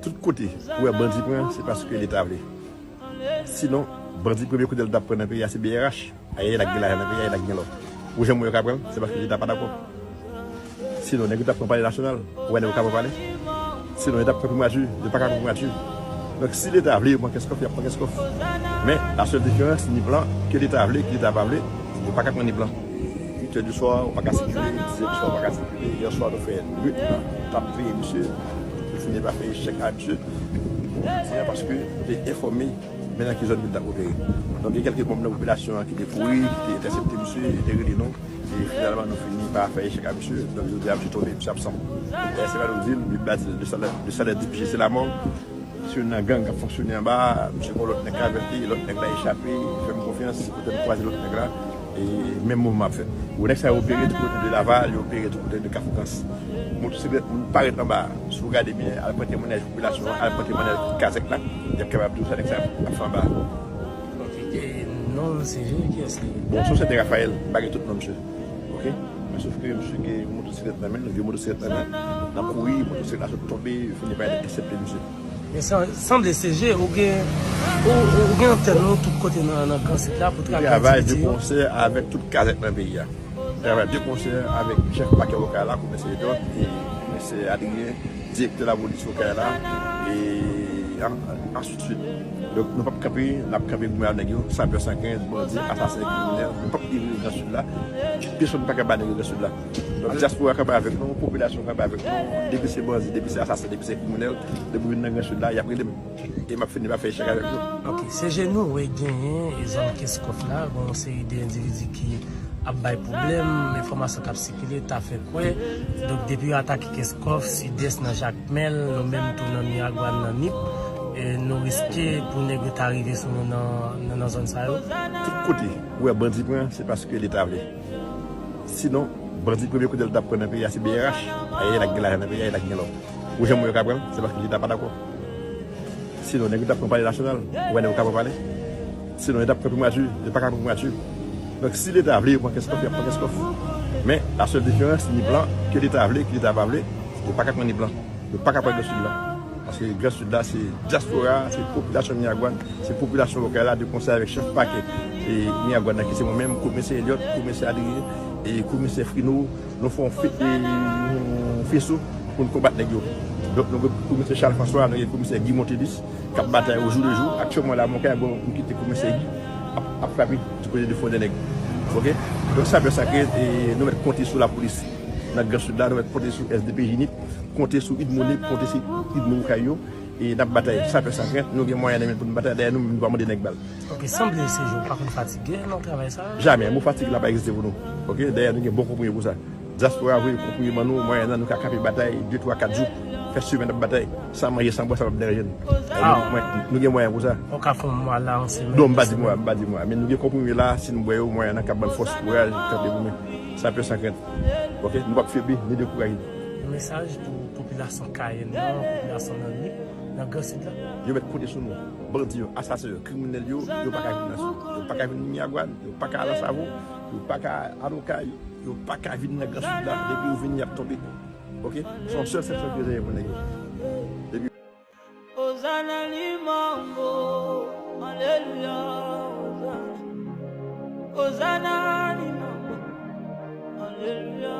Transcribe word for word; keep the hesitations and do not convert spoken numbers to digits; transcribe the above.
Tout kote ou wè bandi pran, se paske Leta vle. Sinon, bandi premye kote l t ap pran nan peyi a se B R H. Ayayay, nèg gen lajan nan peyi a, nèg gen lò. Ou janm wè yo ka pran l, se paske Leta pa dakò. Sinon, nèg yo t ap pran Palè Nasyonal, ou wè nèg yo ka pran palè. Sinon, yo t ap pran Primati, yo pa ka pran Primati. Donk, si Leta vle yo pran Kenskòf, y ap pran Kenskòf. Men, la sèl diferans, ni plan, ke Leta vle, ke Leta pa vle, yo pa ka pran ni plan. Uit è di swa, ou pa ka sikile, diz è di swa, ou pa ka sikile. Yè swa, nou fè nwit la, t ap peye misye, nou fini pa fè echèk a misye. Jodi a, paske nou te enfòme, men nan ki zòn ke l t ap opere. Donk, gen kèlke manm nan popilasyon an ki te kouri, ki te entèsepte misye, ki te rele nou. E finalman, nou fini pa fè echèk a misye. Donk, jodi a, misye tonbe, misye absan. E se pa nou di l, nou pa di l, le salaire, le salaire du P J, c'est la mort. Si youn nan gang k ap fonksyone anba a, misye gen yon lòt nèg k avèk li, lòt nèg la echape, fè m konfyans, kote m kwaze lòt nèg la, e menm mouvman ap fèt. Bon, nèg sa yo opere tou kote de Laval, yo opere tou kote de Kafou Kans. Motosiklèt, moun parèt anba a. Si w gade byen, al pran temwanyaj popilasyon an, al pran temwanyaj kazèk la, y ap kapab di w sa nèg sa ap fè anba a. Ok, e non, se vre, kiyès li? Bon, se yon sèten Raphaël, m pa gen tout non misye. Ok? Men sof ke misye gen yon motosiklèt nan men l, vye motosiklèt nan men l, l ap kouri, motosiklèt la sot tonbe, yo fini pa entèsepte misye. Men san, sanble se je, ou gen, ou, ou gen antèn ou tout kote nan, nan Gran Sid la pou travay de konsè avèk tout kazèk nan peyi a. Travay de konsè avèk chèf pakè Okay la, komisè Eliot, e komisè Adrien, direktè lapolis Okay la, e an, ansuit suit. Donk, nou p ap kanpe, n ap kanpe goumen ak nèg yo, sapè san krent, bandi, asasen, kriminèl, nou p ap livre Gran Sid la. Pèsonn pa ka ba nèg yo Gran Sid la. Donk, dyaspora kanpe avèk nou, popilasyon kanpe avèk nou, depi se bandi, depi se asasen, depi se kriminèl, depi w vin nan Gran Sid la, y ap rele m. E m ap fini pa fè echèk avèk yo. Ok, se je nou, wi, genyen, e zòn Kenskòf la, gen yon seri de endividi ki ap bay pwoblèm, enfòmasyon k ap sikile, ta fè kwè. Donk, depi yo atake Kenskòf, Sidès nan Jakmèl, nou menm tou nan Miragwàn, nan Nip, e nou riske pou nèg yo ta rive sou nou nan, nan, nan zòn sa yo. Tout kote ou wè bandi pran, se paske Leta vle. Sinon, bandi premye kote l t ap pran nan peyi a se B R H. Ayayay, nèg gen lajan nan peyi a, nèg gen lò. Ou janm wè yo ka pran l, se paske Leta pa dakò. Sinon, nèg yo t ap pran Palè Nasyonal, ou wè nèg yo ka pran palè. Sinon, yo t ap pran Primati, yo pa ka pran Primati. Donk, si Leta vle yo pran Kenskòf, y ap pran Kenskòf. Men, la sèl diferans, ni plan, ke Leta vle, ke Leta pa vle, yo pa ka pran ni plan. Yo pa ka pran Gran Sid la. Paske Gran Sid la, se dyaspora, se popilasyon Miragwàn, se popilasyon Okay la, de konsè avèk chèf pakè e Miragwàn nan, ki se mwen menm, komisè Eliot, komisè Adrien, e komisè Frino, nou fè yon fe-, e, yon feso pou n konbat nèg yo. Donk, nou gen komisè Charles François, nou gen komisè Guy Montelus, k ap batay o jou le jou. Aktyèlman la, mwen ka bon, m kite komisè Guy ap, ap frape di kote de Fondènèg. Ok? Donk, sa fè sa ke, e, nou mèt konte sou lapolis nan Gran Sid la, nou mèt konte sou S D P J Nip, konte sou Udmo Nip, konte sou Udmo Okay yo, e n ap batay san pè san krent, nou gen mwayen nan men n pou n batay, dayè nou menm nou pa mande nèg bal. Ok, sanble se je w pa konn fatige nan travay sa a? Jamè, mo fatig la pa egziste pou nou. Ok, dayè nou gen bon konprime pou sa. Dyaspora voye konprime ban nou, mwayen nan nou ka kanpe batay de, twa, kat jou, fè semèn n ap batay, san manje, san bwè, sa p ap deranje n. Nou, mwen, nou gen mwayen pou sa. Ou ka fè yon mwa la, yon semèn, de semèn. Non, m pa di mwa, m pa di mwa. Men nou gen konprime la, si n bwè yo, mwayen nan k ap ban n fòs, kouraj, kanpe goumen. San pè, san krent. Ok, nou p ap febli, ni dekouraje. Yon mesaj pou popilasyon Kayèn nan, popilasyon nan Nip, nan Gran Sid la. Yo mèt konte sou nou. Bandi yo, asasen yo, kriminèl yo, yo pa ka vin nan Sid. Yo pa ka vin Miragwàn, yo pa ka al Ansavo, yo pa ka al Okay, yo pa ka vin nan Gran Sid la. Depi yo vini, y ap tonbe. Ok? Se yon sèl sanksyon ki rezève pou nèg yo. Depi Ozana li mango, aleluya, Ozana. Ozana li mango, aleluya.